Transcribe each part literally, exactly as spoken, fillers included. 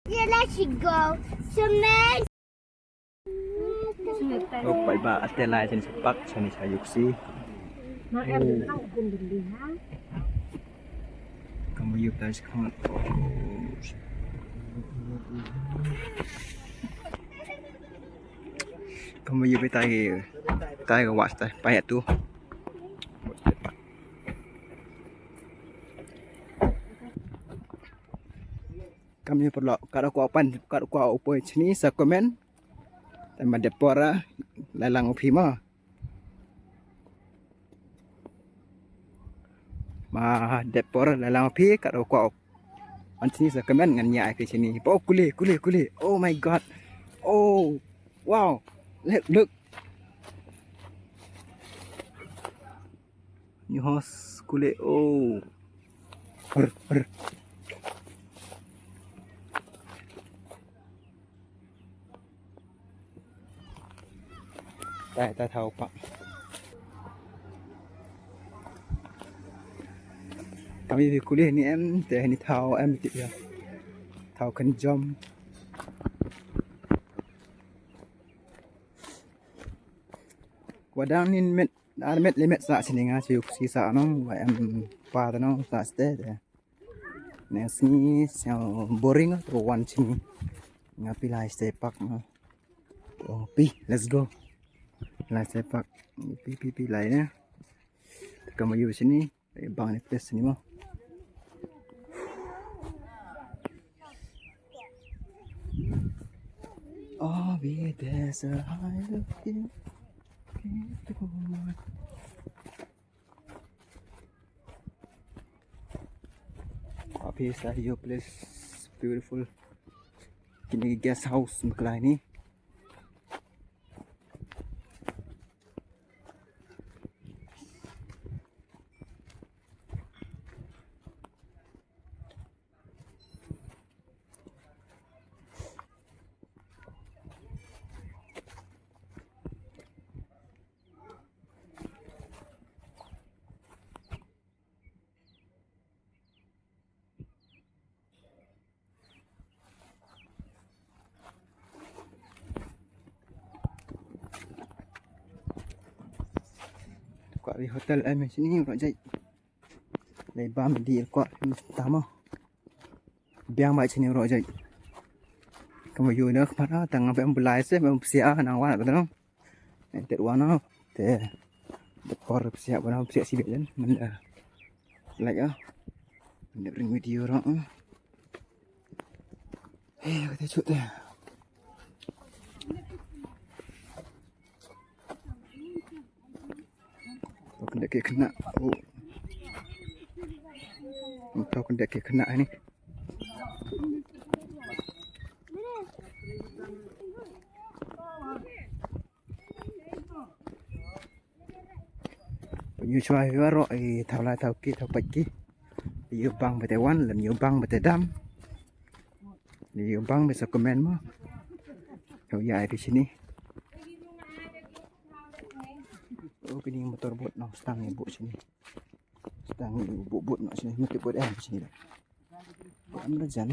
Let's go. Cement. Oh, paidbah, ate lai shane sha park, shane sha ïuksi. Kumba ïohi ïa ka. Oh. Kumba ïohi ïa ka, ïa ka wah sha tai, pa ïa tu. Kam ïa paralok, kat u kwah pan, kat u kwah u poi shane sa comment. Te ma dep por, la lang u phi ma. Ma dep por, la lang u phi, kat u kwah u pan shane sa comment, ngan ïa ai phi shane. Oh, kule, kule, kule. Oh my God. Oh, wow. Look, look. New horse kule. Oh. Brr, brr. Tai, tai thaw pa. Kami bi kule ni em, te ni thaw em ti ya. Thaw kan jom. Wa dang nin met, ar met le met sa sini nga shu si sa nong, wa em pa ta nong sa ste te. Ne sini sa boring to wan sini. Nga pi lai ste pak no. To pi, let's go. Lai ste pak. Pi, pi, pi lai ne. Ka ma yu sini. Bang ni place ni mo. Oh, be there's a high looking. Up here is your place, beautiful. Kini guest house maklai ni. Kwah ri hotel em sini kwah jai. Lai bam di kwah tama. Biang bai sini ro jai. Kamu yu ne kemana tang apa yang belai se, yang pesiar nang wan kata nang. Ente wana te dekor siap wana siap sibuk jen menda like ah menda ring video orang ah. Eh, kata cut te. Kena ke kena. Oh. Kau kena ke kena ni. Pynïoh shuwa ïa baroh i thaw lai thaw ki thaw pait ki. Ïoh bang bad te wan lem ïoh bang bad te dam. Ïoh bang bad sa comment mo. Ïoh ïa ai phi shini. Oh kini motor boat nong stang ïa boat shini. Stang ïa boat boat nong shini. Motor boat eh shini. Am da jan.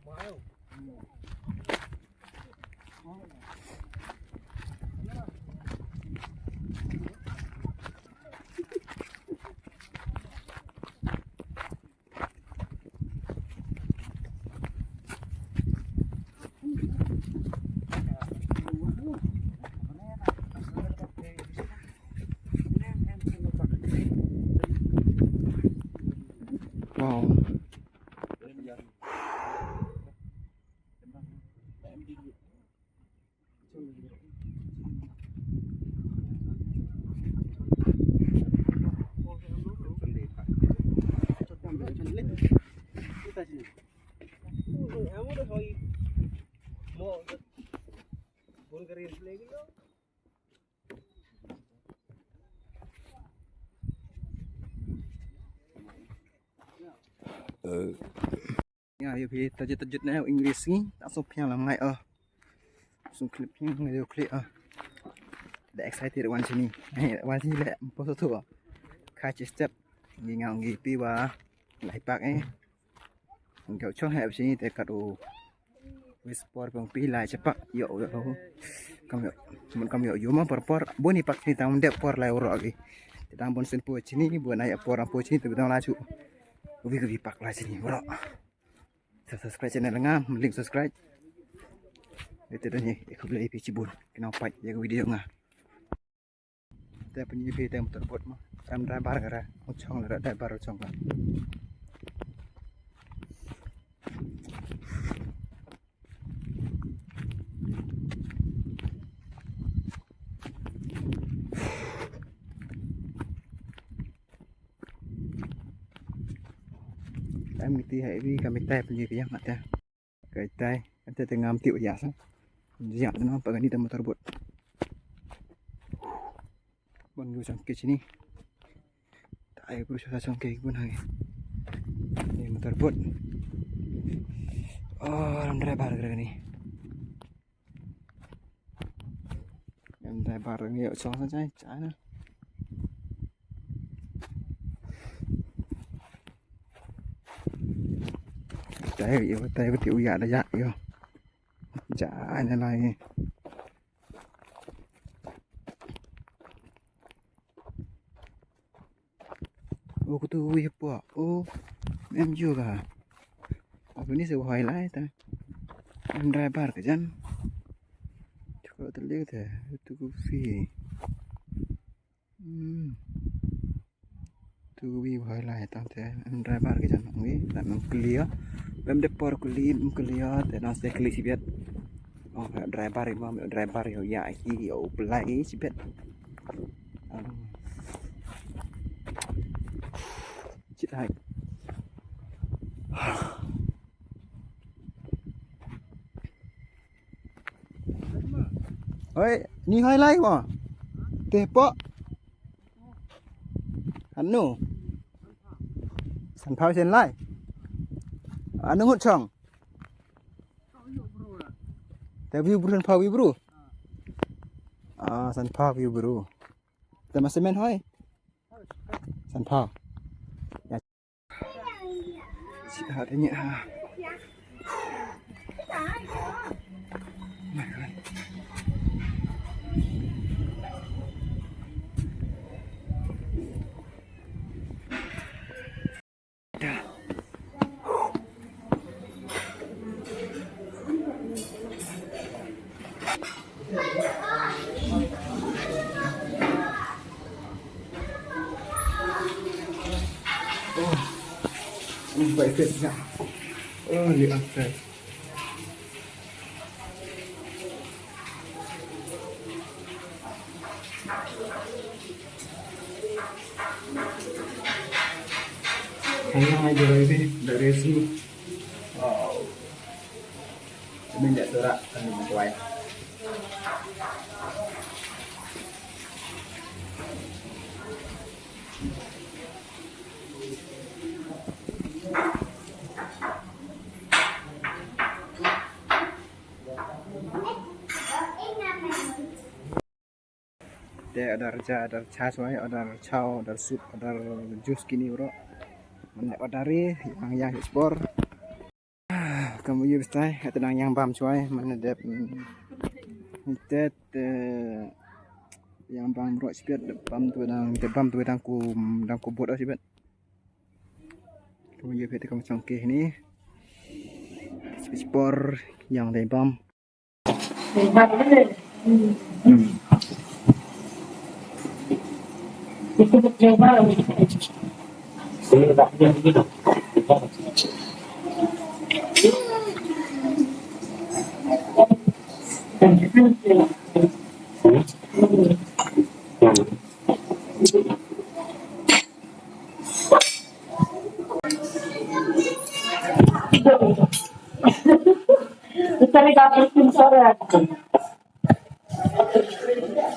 Wow. Ïa, ïa phi tajut tajut ne English ngi, ta sop phi lang ngai oh. Sum clip phi ngai clip oh. Da excited wan sini. Wan sini le poso tu. Catch step. Ngi ngau ngi pi wa lai pak eh. Nga u chong hep shini te kat u wis por pang pi lai chepak yo yo. Kam yo, mun kam yo yo ma por por bun i pak shini tang dep por lai uro agi. Te tang bun sin po shini bun ai por po shini te bidang lai chu. Ubi ubi pak lai shini uro. Sa subscribe channel nga, link subscribe. Ite dan ye, ikhublei phi chibun. Kino pait ye video nga. Te pynjah phi te motor boat ma. Em driver ka ra, u chong la driver u chong ka. Em miti hai wi kami tai pynjah phi yang mate. Kai tai, ante te ngam tiu ya sa. Ya no pagani te motor boat. Bon gu sang ke sini. Tai bru sa sang ke gun hai. Ni motor boat. Oh, ram driver kira ni. Ram driver ni yo sang sa chai chai na. Tai yo tai yo ti uya da ya yo. Chai na lai. O kutu wi pwa o mem juga. Apa ni se wahai lai ta. Em driver ka jan. Chukro tali te tu ku fi. Hmm. Tu wi wahai lai ta te em driver ka jan ngi ta mem clear. Mem de por clear, mem clear te nang se clear sibet. Oh, driver i ma driver yo ya hi yo pelai sibet. Chit hai. Oi, ni hai lai mo. Te po. Anu. San phau sen lai. Anu ngut chong. Te wi bru san phau wi bru. Ah, san phau wi bru. Te ma semen hoi. San phau. Ya. Sihat ini ha. Hanya aja ini dari sini. Wow. Ini nggak surat, ini mentuai. Te order cha, order cha shuwa, order cha, order soup, order juice kini bro. Mane order ri, yang yang spor. Kamu yu bistai, kata nang yang bam shuwa, mane dep. Te te yang bam bro sibet, bam tu dang, te bam tu dang ku, dang ku bot sibet. Kamu yu pete kamu chongke ni. Spor yang dai bam.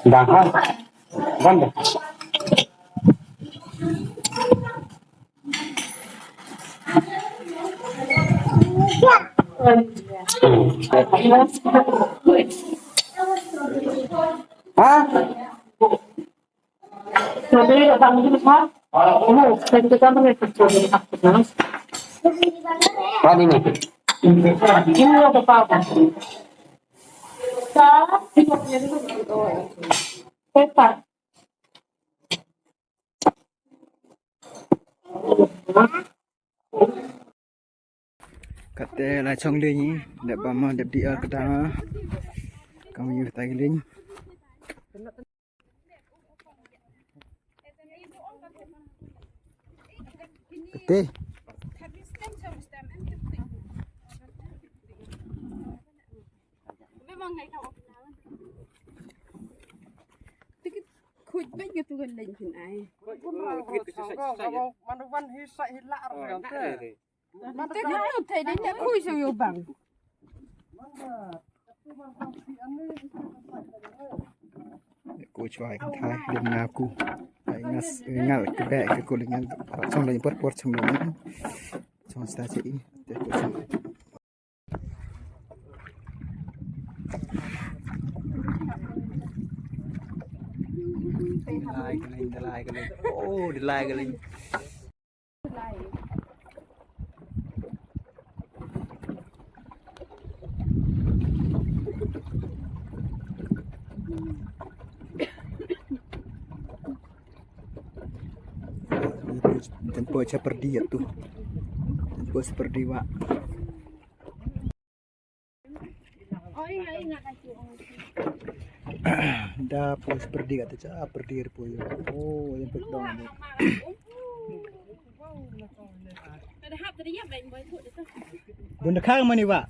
Dah, ha? Banda. Ha? Paling itu. Kate la chong de ni, dep bam, dep di ar kata. Kam yu ta giling. Kate. Khuid bad nga tu kan leng phin ai. Man wan hi sa hi la ar kan te. Te kan tu te dei te khuid sa yo bang. Ku chwa kan thai lim na ku. Ai ngas ngal ke be ke ku lim ngal. Chong leng por por chong leng. Chong sta chi i. Te ku chong. Delai ka leng, delai ka leng. Oh, delai ka leng. Tempo cha perdi atu. Tempo seperti wa. Da poi seperti kata cha perdi poi. Oh, yang pek dong ni. Bunda khang mani wa.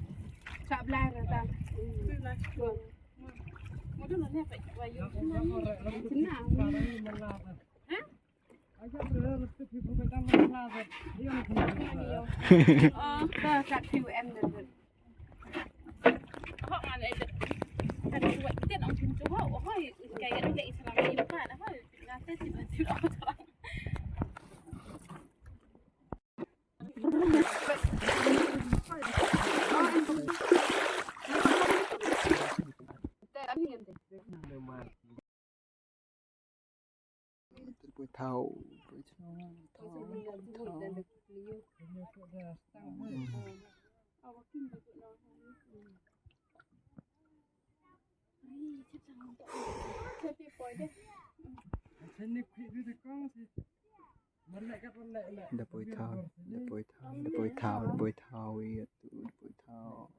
Poi thau, poi thau, poi thau. Da poi thau, da poi thau, da poi thau, da poi thau, ïa tu, da poi thau.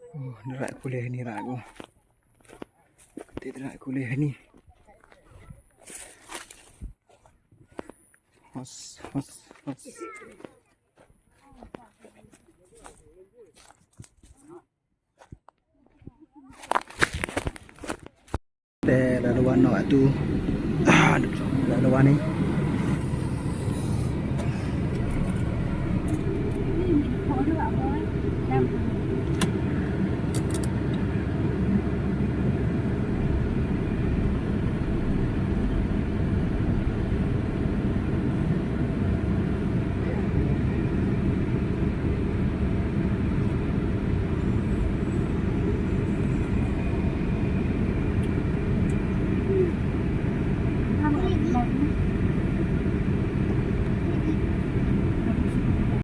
Oh, ni rak kuleh ni rak. Ti rak kuleh ni. Hos, hos, hos. Te la wan noh atu. Ah, la wan ni.